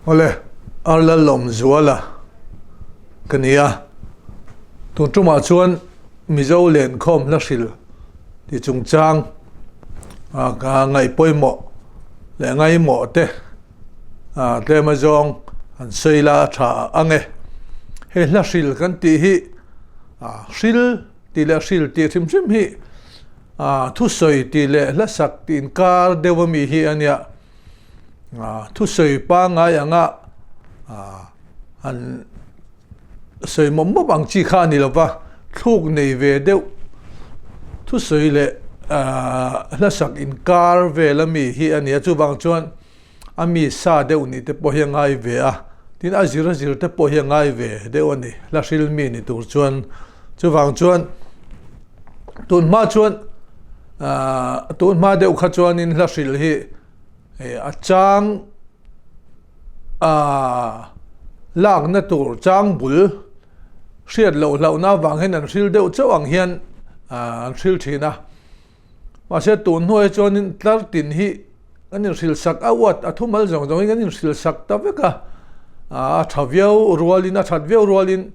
Awle, Arlalawmzuala ka ni a, tun tumah chuan Mizo lenkhawm hla hril ti chungchang ka ngaih pawimawh leh ngaimawh te tlem azawng an sawi la a tha ang e. Hei hla hril kan tih hi hril tih leh hril tih hrim hrim hi thusawi tih leh hla sak tih inkar deuh ami hi a nia. Thusawi pangngai anga han sawi mawp mawp ang chi kha a ni lo va, thluk nei ve deuh thusawi leh hlasak inkar vel ami hi a ni a, chuvang chuan a mi sa deuh nih te pawh hi a ngai ve a, tin a zir a zir te pawh hi a ngai ve deuh a ni, hla hril mi ni tur chuan chuvang chuan tun hma chuan tun hma deuh kha chuanin hla hril hi a chang lakna tur chang bul hriat loh hlauhna avang hian an hril deuh chauh ang hian an hril thin a. Mahse tun hnuai chuanin tlar tin hi kan inhril sak a uat a thumal zawng zawng hi kan inhril sak ta vek a, a tha viau rualin a that viau rualin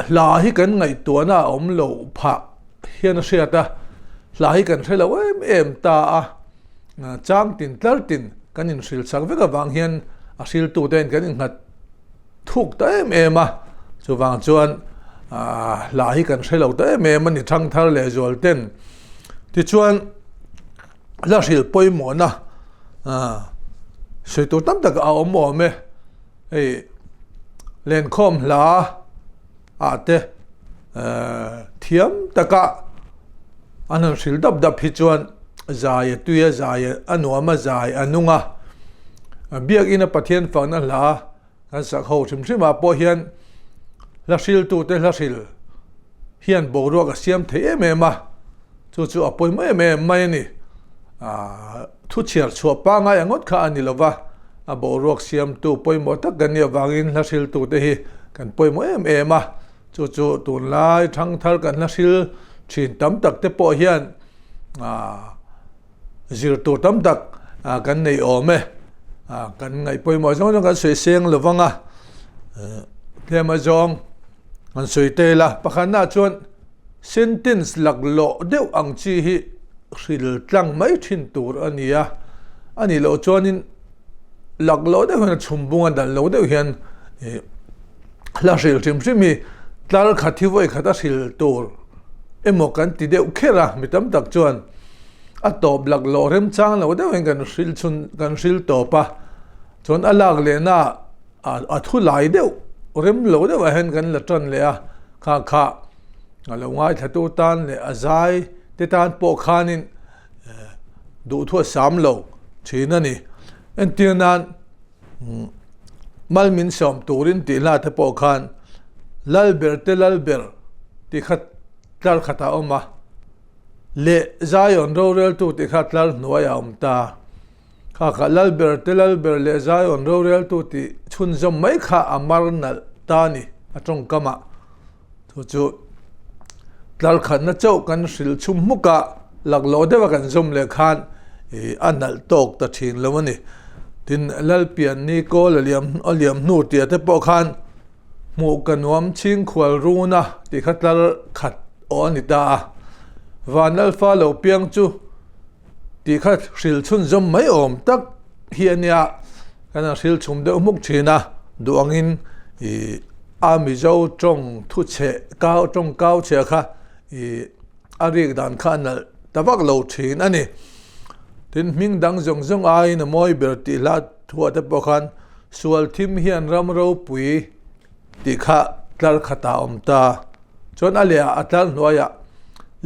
Hla hi kan ngaihtuahna a awm loh phah hian a hriat a, hla hi kan hre lo em em ta a, chang tin tlar tin kan inhril chak vek avang hian a hriltute hian kan innghat thuk ta em em a, chuvang chuan hla hi kan hre lo ta em em a ni thangthar leh zual ten. Tichuan hla hril pawimawhna sawi tur tam tak a awm awm e. Hei lenkhawm hla ah te thiam taka an han hril dap dap hi chuan zai a tui a zai a nuam a zai a nung a, biakina Pathian fakna hla kan sak ho hrim hrim ah pawh hian hla hriltute hla hril hian boruak a siam thei em em a, chu chu a pawimawh em em mai a ni. Thu chhiar chhuah pangngai ang ngawt kha a ni lo va, a boruak siamtu pawimawh tak kan nih avangin hla hriltute hi kan pawimawh em em a, chu chu tunlai thangthar kan hla hril thin tam tak te pawh hian zir tur tam tak kan nei awm e. Kan ngaih pawimawh zawng zawng kan sawi seng lo vang a, tlem azawng kan sawi tel a, pakhatnaah chuan Sentence laklawh deuh ang chi hi hril tlang mai thin tur a ni a, a nih loh chuanin laklawh deuh hian a chhum bung a dan lo deuh hian ih hla hril hrim hrim hi tlar khat hi vawi khat a hril tur emaw kan ti deuh kher a, mi tam tak chuan a tawp laklawh remchang lo deuh hian kan hril chhun kan hril tawp a, chuan a lak lehna a thu lai deuh rem lo deuh ah hian kan la tan leh a kha kha a lo ngaithlatu tan leh a zai te tan pawh khanin duhthu a sam lo thin a ni. Entir nan mal min sawm turin tih hla te pawh khan Lalber te Lalber tih kha tlar khatah a awm a, leh Zion roreltu tih kha tlar hnuaiah a awm ta. Kha kha Lalber te Lalber leh Zion roreltu tih chhunzawm mai kha a mar nalh ta a ni a tawngkamah. Chu chu tlar khatna chauh kan hrilh chhum hmuk a, laklawh deuha kan zawm leh khan a nalh tawk ta thin lo a ni. Tin, Lalpianni kawl a liam a liam hnu tih te pawh khan hmuh ka nuam chhingkhual runa tih kha tlar khat aw a ni ta a. Van Lalfa lo piang chu Tih kha hril chhunzawm mai awm tak hi a nia, kan han hril chhum deuh hmuk thin a, duh angin ih a Mizo tawng thu chhe kau tawng kau chhia kha ih a rik dan kha a nalh ta vak lo thin a ni. Tin, hming dang zawng zawng aiin a mawi ber tih hla thuah te pawh khan sual thim hian ram ropui tih kha tlar khatah a awm ta. Chuan a lehah a tlar hnuaiah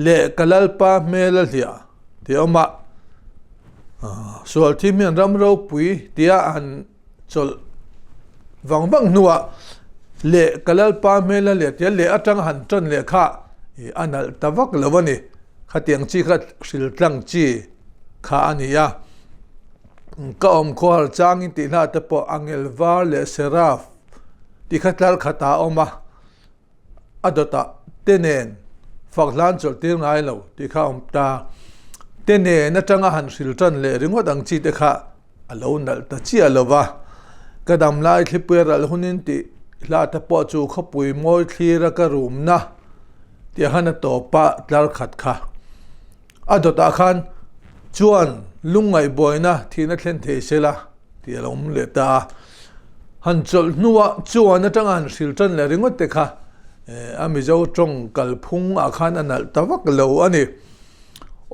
leh ka Lalpa hmel a hliah tih a awm a, sual thim hian ram ropui tia a han chawlh vang vang hnuah leh ka Lalpa hmel a hliah tia leh atanga han tan leh kha a nalh ta vak lo a ni. Khatiang chi kha hril tlang chi kha a ni a, ka awm khawhar changin tih hla te pawh angel var leh seraf tih kha tlar khatah a awm a. A dawtah te nen fak hlan chawlh tir ngai lo tih kha a awm ta. Te nen atanga han hril tan leh ringawt ang chi te kha a lo nalh ta chiah lo va. Ka dam lai thlipui a ralh hunin tih hla te pawh chu khawpui mawi thlira ka rumna tih khan a tawp a tlar khat kha. A dawtah khan chuan lungngaih buaina thihna thlen thei se la tih a lo awm leh ta a. Han chawlh hnuah chuan atanga han hril tan leh ringawt te kha a Mizo tawng kalphung ah khan a nalh ta vak lo a ni.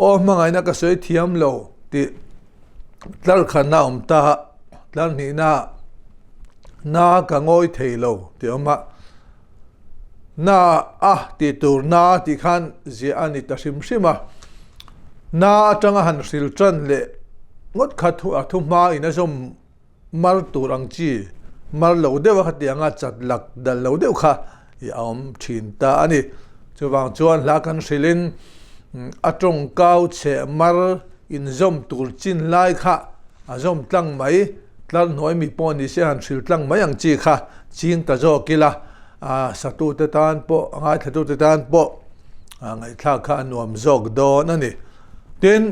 Aw hmangaihna ka sawi thiam lo tih tlar khatna a awm ta a, tlar hnihna na ka ngawi thei lo tih a awm a. Na a tih tur na tih khan ziah a ni ta hrim hrim a. Na atanga han hril tan leh ngawt kha a thu hma in a zawm mar tur ang chi mar lo deuh a khatiang a chat lak dal lo deuh kha i a awm thin ta a ni. Chuvang chuan hla kan hrilhin a tawngkau chheh mar inzawm tur chin lai kha a zawm tlang mai, tlar hnuai mi pawh ni se han hril tlang mai ang chi kha ching ta zawk ila, a satute tan pawh a ngaithlatute tan pawh ngaihthlak kha a nuam zawk dawn a ni. Tin,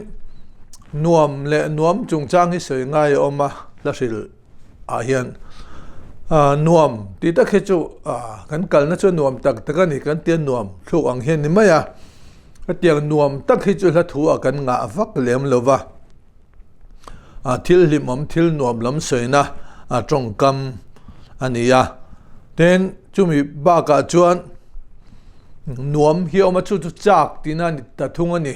nuam leh nuam chungchang hi sawi ngai a awm a, hla hrilh ah hian nuam tih tak hi chu kan kalna chu nuam tak tak a ni kan tia nuam thluk ang hian ni mai a, hetiang nuam tak hi chu hla thu ah kan ngah vak lem lo va, thil hlimawm thil nuam lam sawina tawngkam a ni a, tin chumi bakah chuan nuam hi a awm a chu chu chak tihna a ni ta thung a ni.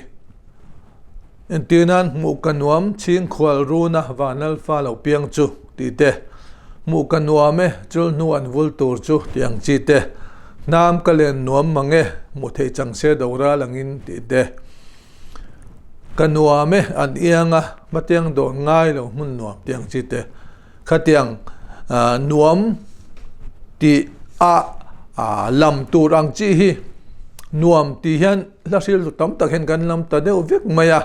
Entir nan hmuh ka nuam chhingkhual runa vanlal fa lo piang chu tih te, hmuh ka nuam e chul hnu an vul tur chu tih ang chi te, hnam ka len nuam mang e hmuh theih chang se do ral angin tih te, ka nuam e an iang a hmatiang dawn ngai lo hmun nuam tih ang chi te. Khatiang nuam tih a lam tur ang chi hi nuam tih hian hla hriltu tam tak hian kan lam ta deuh vek mai a,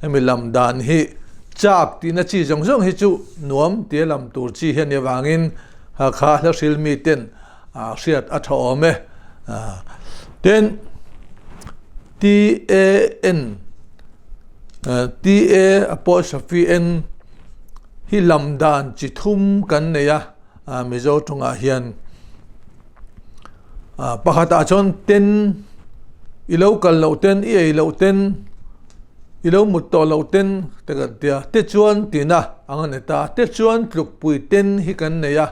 hemi lam dan hi chak tihna chi zawng zawng hi chu nuam tia lam tur chi hi a nih avangin kha hla hril miten hriat a tha awm e. Tin, T-A-N, T-A apostrophe N hi lam dan chi thum kan nei a Mizo tawngah hian pakhatah chuan ten i lo kal loh ten i ei loh ten i lo mut tawh loh ten te kan tia te chuan tihna ang a ni ta te chuan tlukpui ten hi kan nei a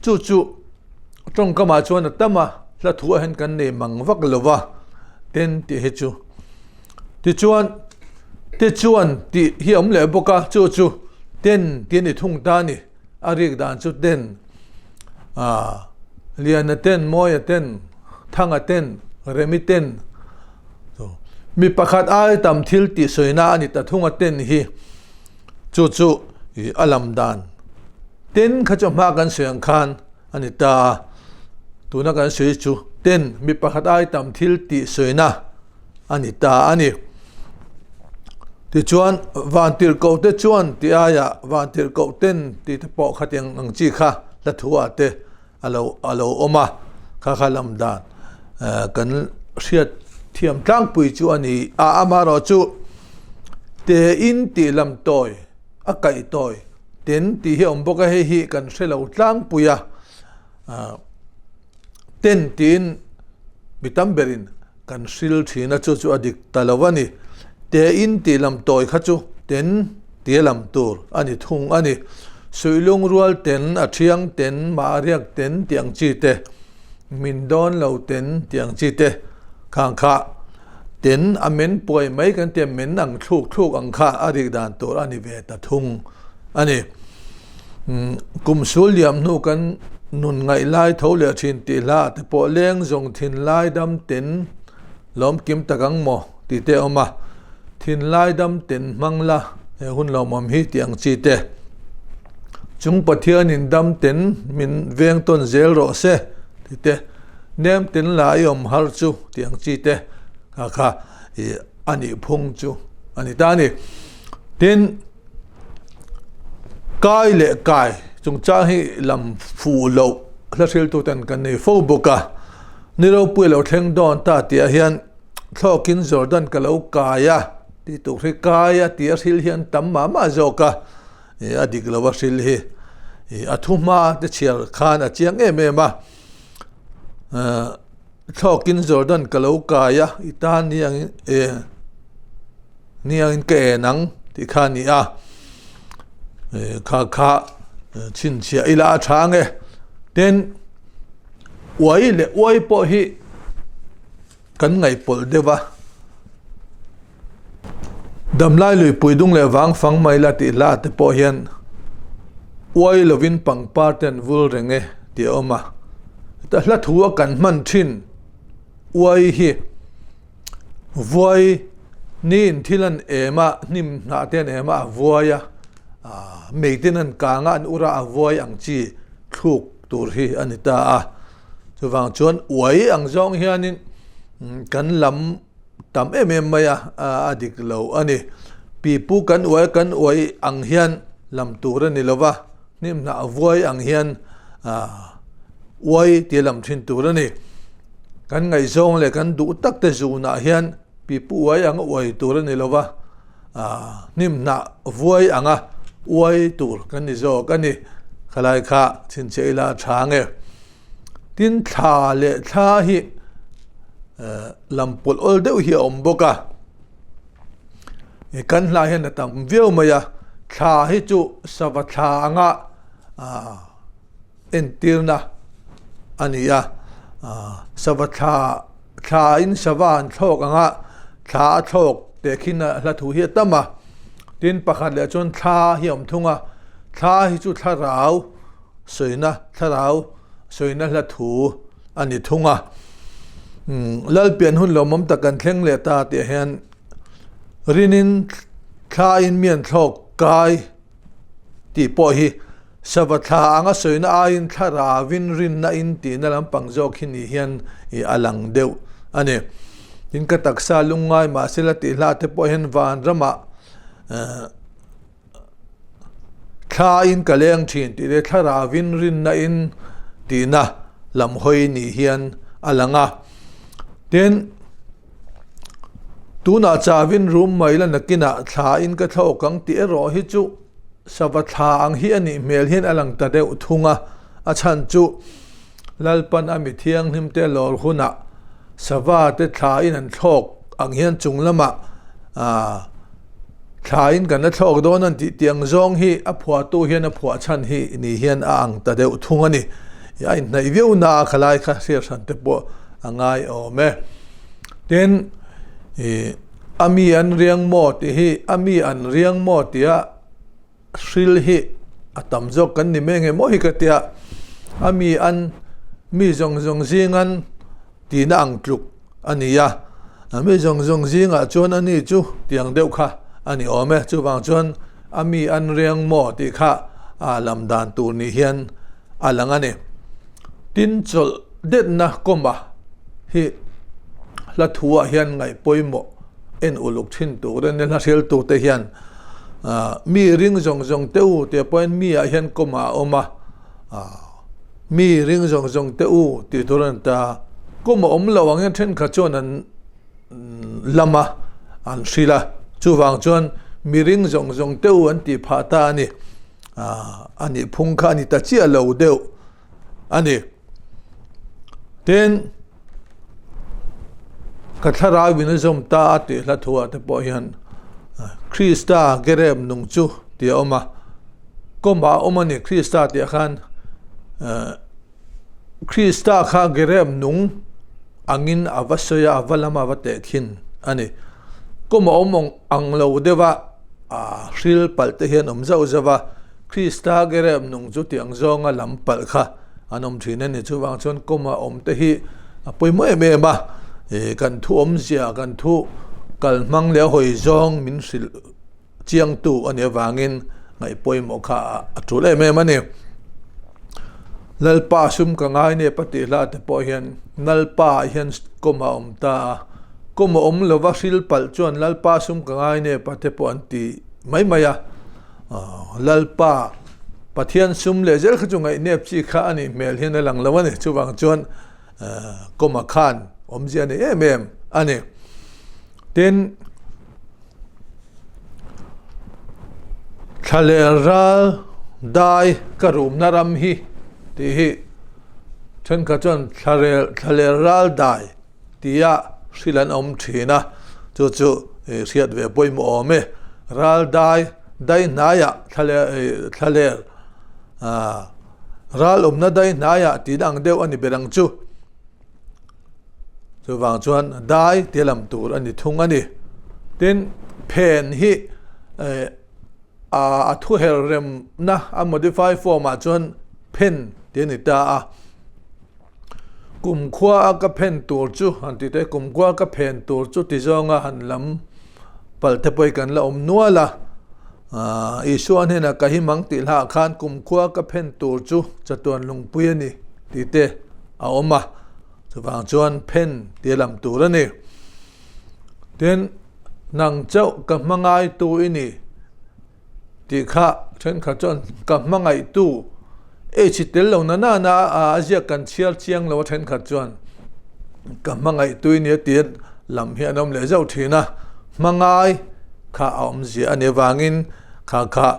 chu chu tawngkamah chuan a tam a hla thuah hian kan nei mang vak lo va ten tih hi chu. Tichuan, tichuan tih hi a awm leh bawk a, chu chu ten tih a ni thung ta a ni. A rik dan chu ten, ah, Liana ten, Mawia ten, Thanga ten, Remi ten. Mi pakhat ai tam thil tih sawina a ni ta thung a ten hi. Chu chu a lam dan. Ten kha chu hma kan sawi ang khan a ni ta a. Tuna kan sawi chu ten mi pakhat ai tam thil tih sawina. a ni ta a ni. Tichuan, Vantirhkohte chuan tih aiah Vantirhkohten tih te pawh khatiang ang chi kha hla thuah te a lo a lo awm a, kha kha lam dan kan hriat thiam tlangpui chu a ni a, amaherawh chu tein tih lam tawi a kaih tawi ten tih hi a awm bawk a, hei hi kan hre lo tlangpui a. Ten tiin mi tam berin kan hril thin a, chu chu a dik ta lo a ni. Tein tih lam tawi kha chu ten tia lam tur a ni thung a ni. Suihlung rual ten, a thiang ten, mahriak ten tih ang chi te, min dawn lo ten tih ang chi te khang kha ten a men puai mai kan tia men ang thluk thluk ang kha a rik dan tur a ni ve ta thung a ni. Kum sul liam hnu kan nun ngaih lai tho leh thin tih hla te pawh leng zawng thinlai dam ten lawm kim tak ang maw tih te a awm a, thinlai dam ten hmang la he hun lawmawm hi tih ang chi te. Chung Pathianin dam ten min veng tawn zel rawh se tih te, nem ten la i awm har chu tih ang chi te kha kha a nih phung chu a ni ta a ni. Tin. Kai leh kai chungchang hi lam fuh loh hla hriltuten kan nei fo bawk a, ni ropui lo thleng dawn ta tih ah hian thlawkin Jordan ka lo kai a tih tur hi kai a tih a hril hian tam mah mah zawk a. A dik lo a hril hi a thu hma te chhiar khan a chiang em em a. Thlawkin Jordan ka lo kai a, i tan ni angin e ni angin ka en ang tih kha a ni a. Kha kha chhinchhiah ila a tha ang e. Tin, uai leh uai pawh hi kan ngaihpawlh deuh a. Damlai luipui dung leh vang fang mai la tih hla te pawh hian uai lovin pangpar te an vul reng e tih a awm a. Heta hla thu a kan hman thin uai hi vuai niin thil an em a, hnim hnah te an em a, a vuai a, mei ten an kang a, an ur a, a vuai ang chi thluk tur hi a ni ta a. Chuvang chuan uai ang zawng hianin kan lam tam em em mai a, a dik lo a ni. Pipu kan uai kan uai ang hian lam tur a ni lo va, hnim hnah vuai ang hian uai tia lam thin tur a ni. Kan ngaihzawng leh kan duh tak te zunah hian pipu uai anga uai tur a ni lo va, hnim hnah vuai anga uai tur kan ni zawk a ni. Khalai kha chhinchhiah ila a tha nge. Tin thla leh thla hi lam pawlh awl deuh hi a awm bawk a, kan hla hian a tam viau mai a, thla hi chu sava thla anga entirna a ni a, sava thla thla in sava an thlawk anga thla a thlawk teh khin a hla thu hi a tam a, tin pakhat leh chuan thla hi a awm thung a, thla hi chu thlarau. Sawina thlarau sawina hla thu a ni thung a. Lalpian hun lawmawm tak kan thleng leh ta tih hian rinin thlain mian thlawk kai tih pawh hi sava thla anga sawina aiin thlarauvin rinna in tihna lampang zawk hi ni hian a lang deuh a ni. Tin ka taksa lungngai mahsela tih hla te pawh hian vanramah Thla in ka leng thin tih leh thlarau in rinna in tihna lam hawi ni hian a lang a. Tin, tunah chauhin rum mai la nakinah thla in ka thlawk ang tih erawh hi chu sava thla ang hi a nih hmel hian a lang ta deuh thung a. A chhan chu Lalpan a mi thianghlim te lawr hunah sava te thla in an thlawk ang hian chung lamah thla in kan la thlawk dawn an tih tiang zawng hi a phuahtu hian a phuah chhan hi ni hian a ang ta deuh thung a ni. A inhnaih viau na a khalai kha hriat hran te pawh a ngai awm e. Tin, a mi an riang maw tih hi a mi an riang maw tia Hril hi a tam zawk kan ni mai nge maw hi ka tia, a mi an mi zawng zawng zingan tihna ang tluk a ni a, a mi zawng zawng zingah chuan a ni chu tiang deuh kha a ni awm e, chuvang chuan a mi an riang maw tih kha a lam dan tur ni hian a lang a ni. Tin chawlh detna kawma hi hla thu ah hian ngaih pawimawh en uluk thin tur a ni, hla hriltute hian Mi ring zawng zawng te u tih pawhin mi ah hian kawm ah a awm a, mi ring zawng zawng te u tih tur a ni ta. Kawm a awm lo ang hian thenkhat chuan an lam a, an hrilh a, chuvang chuan mi ring zawng zawng te u an tih phah ta a ni. A nih phung kha a ni ta chiah lo deuh a ni. Tin, ka thlarau in a zawm ta a tih hla thu ah te pawh hian Krista gerem nung chu tih a awm a, kawmah a awm a ni Krista tih ah khan Krista kha gerem nung angin a va sawi a, a va lam a va teh thin a ni. Kawmah a awm ang lo deuh a, hril palh te hian awm zauh zauh a, Krista gerem nung chu tih ang zawnga lam palh kha an awm thin a ni. Chuvang chuan kawma awm te hi a pawimawh em em a, kan thu awmzia, kan thu kal hmang leh a hawi zawng min hrilh chiangtu a nih avangin ngaih pawimawh kha a tul em em a ni. Lalpa sum ka ngai nep a tih hla te pawh hian Lalpa ah hian kawma awm ta a, kawma awm lova hril palh chuan Lalpa sum ka ngai nep a te pawh an ti mai mai a. Lalpa Pathian sum leh zel kha chu ngaihnep chi kha a nih hmel hian a lang lo a ni. Chuvang chuan kawma khan awmzia a ni em em a ni. Tin, Thlaler ral dai ka rumna ram hi tih hi thenkhat chuan thlaler ral dai tia hrilh an awm thin a, chu chu hriat ve pawimawh awm e. Ral dai dai hnaiah thlaler ral awmna dai hnaiah tih ang deuh a ni ber ang chu. Chuvang chuan dai tia lam tur a ni thung a ni. Tin, phen hi a thu her remna a modify form ah chuan phen tih a ni ta a. Kumkhua a ka phen tur chu han ti te, kumkhua a ka phen tur chu ti zawnga han lam palh te pawh hi kan la awm nual a. Isua hnenah ka him ang tih hlaah khan kumkhua ka phen tur chu chatuan lungpui a ni tih te a awm a, chuvang chuan phen tih a lam tur a ni. Tin, nang chauh ka hmangaitu i ni tih kha thenkhat chuan ka hmangaihtu H tel lo na nana a ziak kan chhiar chiang lo a thenkhat chuan ka hmangaihtu i ni a tih lam hi an awm leh zauh thin a, hmangai kha a awmzia a nih avangin kha kha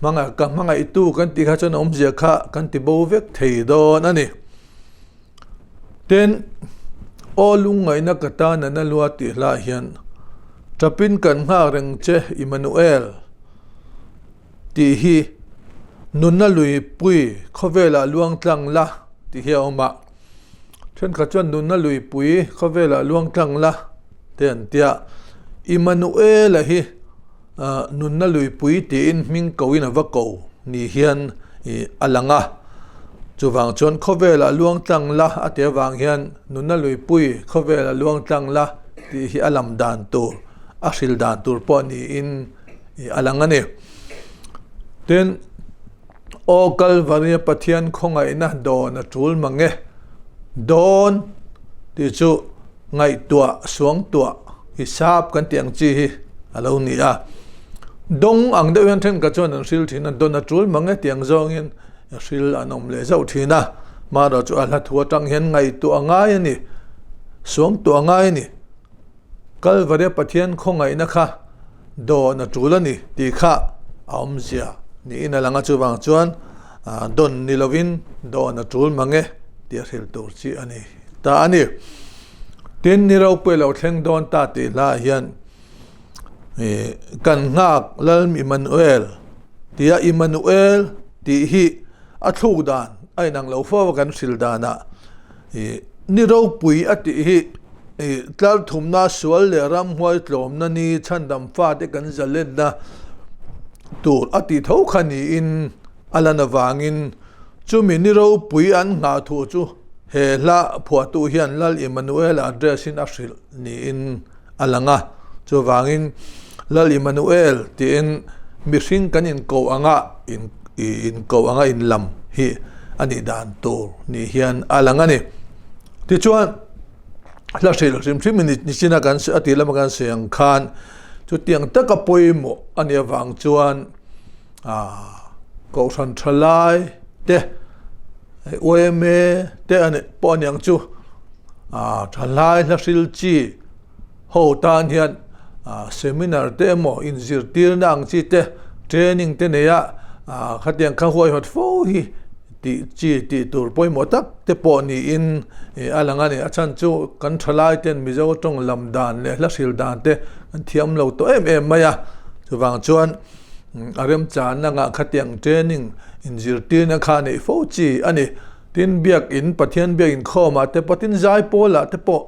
hmanga ka hmangaihtu kan tih kha chuan a awmzia kha kan ti bo vek thei dawn a ni. Tin, Aw lungngaihna ka tan a na lua tih hlah hian Tapin kan nghak reng che Immanuel tih hi nunna luipui khawvelah luang tlang la tih hi a awm a. Thenkhat chuan nunna luipui khawvelah luang tlang la te an tia. Immanuela hi nunna luipui tiin hming koin a va ko ni hian a lang a. Chuvang chuan khawvelah luang tlang la a tih avang hian nunna luipui khawvelah luang tlang la tih hi a lam dan tur, a hril dan tur pawh niin a lang a ni. Tin. Aw Kalvaria Pathian khawngaihna dawn a tul mang e. Dawn tih chu ngaihtuah, suangtuah, hisap kan tih ang chi hi a lo ni a. Dawng ang deuh hian thenkhat chuan an hril thin a, dawn a tul mang e tih ang zawngin hril an awm leh zauh thin a. Marawh chu a hla thu atang hian ngaihtuah a ngai a ni, suangtuah a ngai a ni. Kalvaria Pathian khawngaihna kha dawn a tul a ni tih kha a awmzia niin a lang a, chuvang chuan dawn ni lovin dawn a tul mang e tih a hrilh tur chi a ni ta a ni. Tin, ni ropui lo thleng dawn ta tih hlaah hian kan nghak Lal Immanuel tia Immanuel tih hi a thluk dan a inang lo fo a kan hrilh danah Ni ropui a tih hi tlar thumna sual leh ramhuai tlawmna ni chhandam fate kan zalenna tur a tih tho kha niin a lan avangin chumi ni ropui an nghah thu chu he hla phuahtu hian Lal Immanuel address in a hrilh niin a lang a. Chuvangin Lal Immanuel tiin mihring kan inkoh anga inkoh anga inlam hi a nih dan tur ni hian a lang a ni. Tichuan hla hrilh hrim hrim in nichina kan a tih lama kan sawi ang khan chutiang taka pawimawh a nih avang chuan Kohhran thalai te yma te a nih pawh a niang chu thalai hla hril chi ho tan hian seminar te emaw inzirtirna ang chi te training te nei a khatiang kha huaihawt fo hi tih chi tih tur pawimawh tak te pawh niin a lang a ni. A chhan chu kan thalai ten Mizo tawng lam dan leh hla hril dan te an thiam lo tawh em em mai a, chuvang chuan a remchanna ngah khatiang training inzirtirna kha neih fo chi a ni. Tin, biakin Pathian biak inkhawmah te pawh tin zaipawl ah te pawh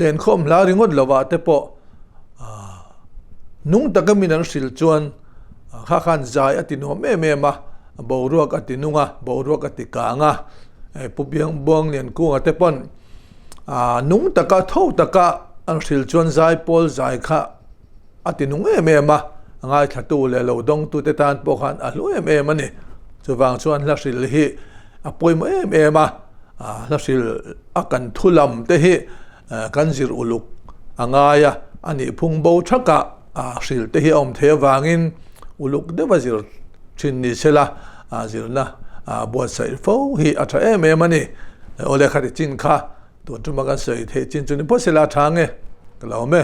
Lenkhawm hla ringawt lovah te pawh nung taka min an hrilh chuan kha khan zai a ti nuam em em a, boruak a ti nung a, boruak a ti kang a, Pu Biang Buanglian Kunga te pawn nung taka tho taka an hrilh chuan zaipawl zai kha a ti nung em em a, a ngaithlatu leh lo dawngtute tan pawh khan a hlu em em a ni. Chuvang chuan hla hrilh hi a pawimawh em em a, hla hrilh a kan thu lam te hi kan zir uluk a ngai a, a nih phung bo thakah hrilh te hi a awm theih avangin uluk deuha zir thin ni se la, zirna buatsaih fo hi a tha em em a ni. Aw lehkha ti chin kha tun tuma kan sawi theih chin chu ni phawt se la a tha nge ka lo awm e.